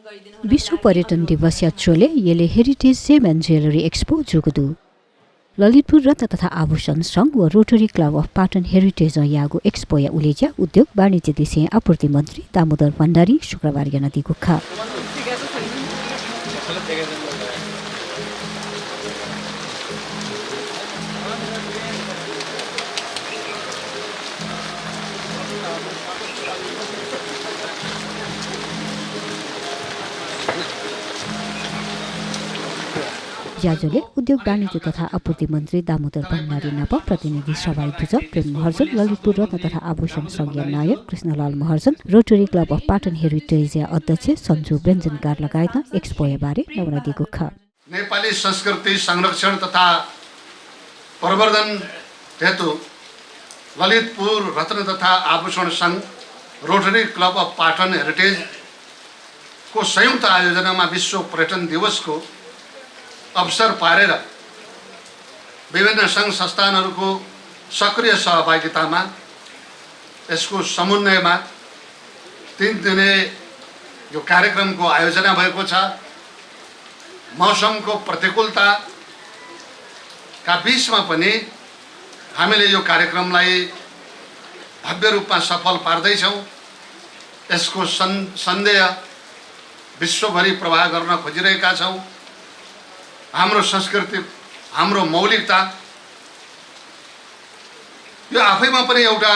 विश्व पर्यटन दिवस यात्रोले येले heritage gem and jewellery expo जुगुदु ललितपुर रत्न तथा आभूषण संघ व rotary club of Patan heritage यागो एक्सपो या उलेज्या उद्योग वाणिज्य देशीय आपूर्ति मन्त्री दामोदर भण्डारी शुक्रबार नदी गुखा ज्याजोले उद्योग वाणिज्य तथा आपूर्ति मन्त्री दामोदर भण्डारी नप प्रतिनिधि सभा ध्वज प्रेम महर्जन ललितपुर रत्न तथा आभूषण संघीय नायक Krishnalal Maharjan rotary club of Patan heritage अध्यक्ष सञ्जु व्यञ्जनकार लगायत एक्सपो बारे नवनदी गुख नेपाली संस्कृति संरक्षण तथा प्रवर्धन हेतु ललितपुर रत्न तथा आभूषण संघ rotary club of Patan heritage को संयुक्त आयोजनामा विश्व पर्यटन दिवसको अवसर पारेर विभिन्न सङ्घ संस्थानहरूको सक्रिय सहभागितामा यसको समन्वयमा 3 दिने यो कार्यक्रमको आयोजना भएको छ। मौसमको प्रतिकूलताका बीचमा पनि हामीले यो कार्यक्रमलाई भव्य रूपमा सफल पार्दैछौँ। यसको सन्देह विश्वभरि प्रवाह गर्न खोजिरहेका छौँ। हाम्रो संस्कृति, हाम्रो मौलिकता यो आफैमा पनि एउटा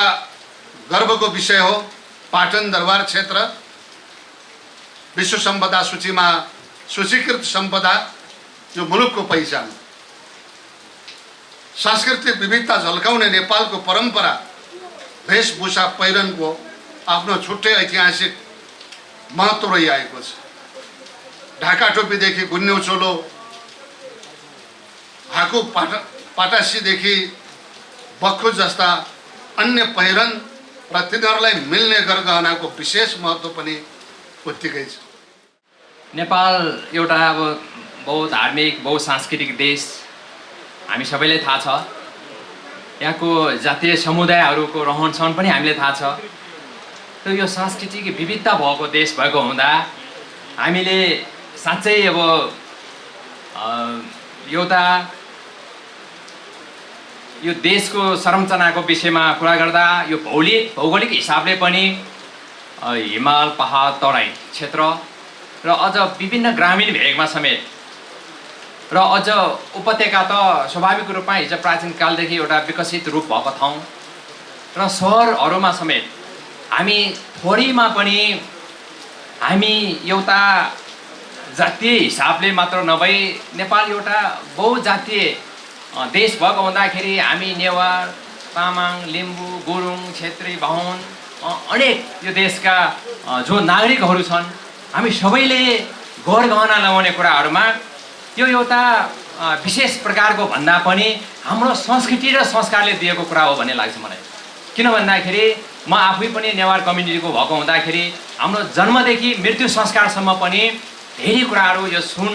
गर्वको विषय हो। पाटन दरबार क्षेत्र विश्व सम्पदा सूचीमा सूचीकृत सम्पदा जो मुलुकको पहिचान, सांस्कृतिक विविधता झल्काउने नेपालको परम्परा, वेशभूषा पहिरनको आफ्नो छुट्टै ऐतिहासिक महत्त्व रहिआएको छ। ढाका टोपीदेखि गुन्यौ चोलो, हाकु पाटासीदेखि बक्खु जस्ता अन्य पहिरन र तिनीहरूलाई मिल्ने गरगहनाको विशेष महत्त्व पनि उत्तिकै छ। नेपाल एउटा अब बहुधार्मिक बहुसांस्कृतिक देश, हामी सबैलाई थाहा छ। यहाँको जातीय समुदायहरूको रहनसहन पनि हामीले थाहा छ। त यो सांस्कृतिक विविधता भएको देश भएको हुँदा हामीले साँच्चै अब एउटा यो देशको संरचनाको विषयमा कुरा गर्दा यो भौगोलिक हिसाबले पनि हिमाल, पहाड, तराई क्षेत्र र अझ विभिन्न ग्रामीण भेगमा समेत र अझ उपत्यका त स्वाभाविक रूपमा हिजो प्राचीन कालदेखि एउटा विकसित रूप भएको ठाउँ र सहरहरूमा समेत हामी थोरैमा पनि हामी एउटा जातीय हिसाबले मात्र नभई नेपाल एउटा बहुजातीय देश भएको हुँदाखेरि हामी नेवार, तामाङ, लिम्बू, गुरुङ, छेत्री, बाहुन अनेक यो देशका जो नागरिकहरू छन्, हामी सबैले गरगहना लगाउने कुराहरूमा यो एउटा विशेष प्रकारको भन्दा पनि हाम्रो संस्कृति र संस्कारले दिएको कुरा हो भन्ने लाग्छ मलाई। किन भन्दाखेरि म आफै पनि नेवार कम्युनिटीको भएको हुँदाखेरि हाम्रो जन्मदेखि मृत्यु संस्कारसम्म पनि धेरै कुराहरू यो सुन,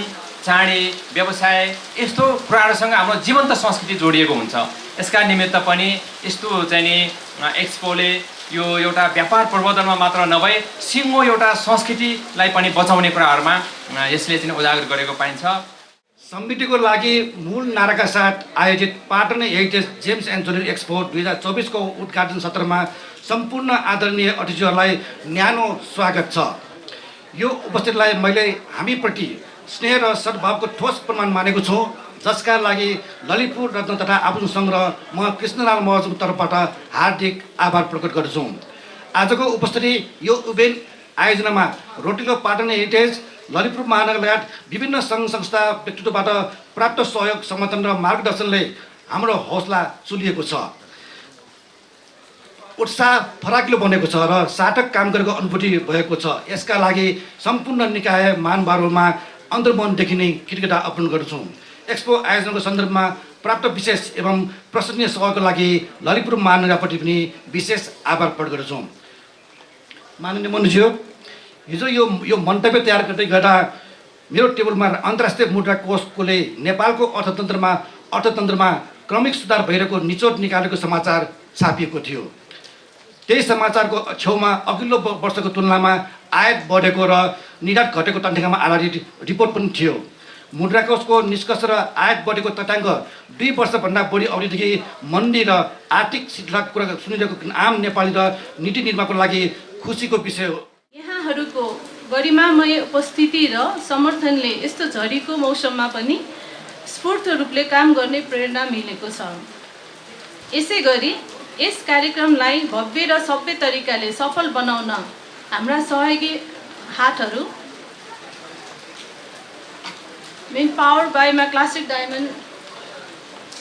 चाँडी, व्यवसाय यस्तो कुराहरूसँग हाम्रो जीवन्त संस्कृति जोडिएको हुन्छ। यसका निमित्त पनि यस्तो चाहिँ नि एक्सपोले यो एउटा व्यापार प्रवर्धनमा मात्र नभई सिङ्गो एउटा संस्कृतिलाई पनि बचाउने कुराहरूमा यसले चाहिँ उजागर गरेको पाइन्छ। समितिको लागि मूल नाराका साथ आयोजित Patan heritage James and jewellery expo 2024 को उद्घाटन सत्रमा सम्पूर्ण आदरणीय अतिथिहरूलाई न्यानो स्वागत छ। यो उपस्थितिलाई मैले हामीप्रति स्नेह र सद्भावको ठोस प्रमाण मानेको छु, जसका लागि ललितपुर रत्न तथा आभूषण संघ र म कृष्णलाल महर्जनको तर्फबाट हार्दिक आभार प्रकट गर्दछु। आजको उपस्थिति यो इभेन्ट आयोजनामा rotary club Patan heritage, Lalitpur महानगर लगायत विभिन्न सङ्घ संस्था व्यक्तित्वबाट प्राप्त सहयोग, समर्थन र मार्गदर्शनले हाम्रो हौसला चुलिएको छ, उत्साह फराकिलो बनेको छ र सार्थक काम गरेको अनुभूति भएको छ। यसका लागि सम्पूर्ण निकाय महानुभावहरूमा अन्तर्मनदेखि नै कृतज्ञता अर्पण गर्दछु। एक्सपो आयोजनाको सन्दर्भमा प्राप्त विशेष एवं प्रशंसनीय सहयोगको लागि ललितपुर महानगरप्रति पनि विशेष आभार प्रकट गर्दछु। माननीय मन्त्रीज्यू, हिजो यो मन्तव्य तयार गर्दै गर्दा मेरो टेबलमा अन्तर्राष्ट्रिय मुद्रा कोषले नेपालको अर्थतन्त्रमा क्रमिक सुधार भइरहेको निचोड निकालेको समाचार छापिएको थियो। त्यही समाचारको छेउमा अघिल्लो वर्षको तुलनामा आयात बढेको र निर्यात घटेको तथ्याङ्कमा आधारित रिपोर्ट पनि थियो। मुद्राकोषको निष्कर्ष र आयात बढेको तथ्याङ्क 2 वर्षभन्दा बढी अवधिदेखि मन्दी र आर्थिक शीतलताको कुरा सुनिरहेको आम नेपाली र नीति निर्माणको लागि खुसीको विषय हो। यहाँहरूको गरिमामय उपस्थिति र समर्थनले यस्तो झरीको मौसममा पनि स्फूर्त रूपले काम गर्ने प्रेरणा मिलेको छ। यसै गरी यस कार्यक्रमलाई भव्य र सभ्य तरिकाले सफल बनाउन हाम्रा सहयोगी हातहरू Powered by my Classic Diamond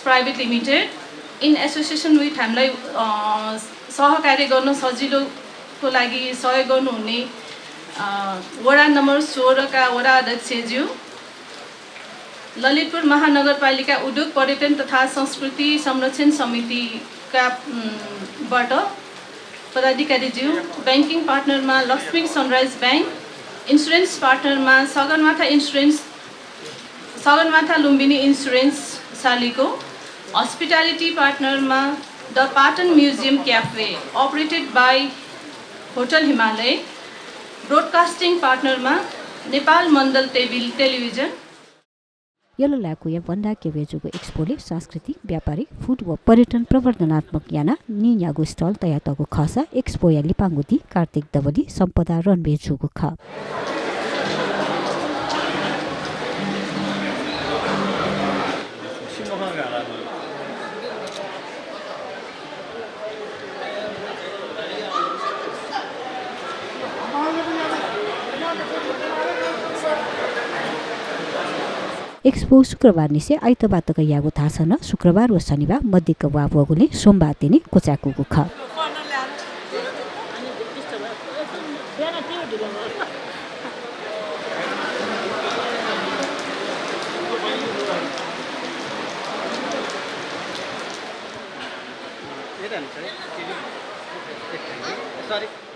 Private Limited in association with हामीलाई सहकार्य गर्न सजिलोको लागि सहयोग गर्नुहुने वडा नम्बर 16 का वडा अध्यक्षज्यू, ललितपुर महानगरपालिका उद्योग पर्यटन तथा संस्कृति संरक्षण समितिका बाट पदाधिकारीज्यू, बैंकिङ पार्टनरमा लक्ष्मी सनराइज बैंक, इन्सुरेन्स पार्टनरमा सगरमाथा लुम्बिनी इन्सुरेन्स सालीको, हस्पिटालिटी पार्टनरमा the Patan museum cafe operated by hotel Himalaya, broadcasting पार्टनरमा नेपाल मण्डल टेलिभिजन। यलो लाकुया भन्दा केवेजुको एक्सपोले सांस्कृतिक, व्यापारिक, फुड व पर्यटन प्रवर्धनात्मक याना नियागु स्टल तयातको खसा एक्सपो या लिपाङ्गुती कार्तिक दवली सम्पदा रनबेजुको ख एक्सपो शुक्रबार निसे आइतबारका यागो थाहा छैन। शुक्रबार व शनिबार मध्यका वाबुले सोमबार दिने कोचाकुको ख Sorry.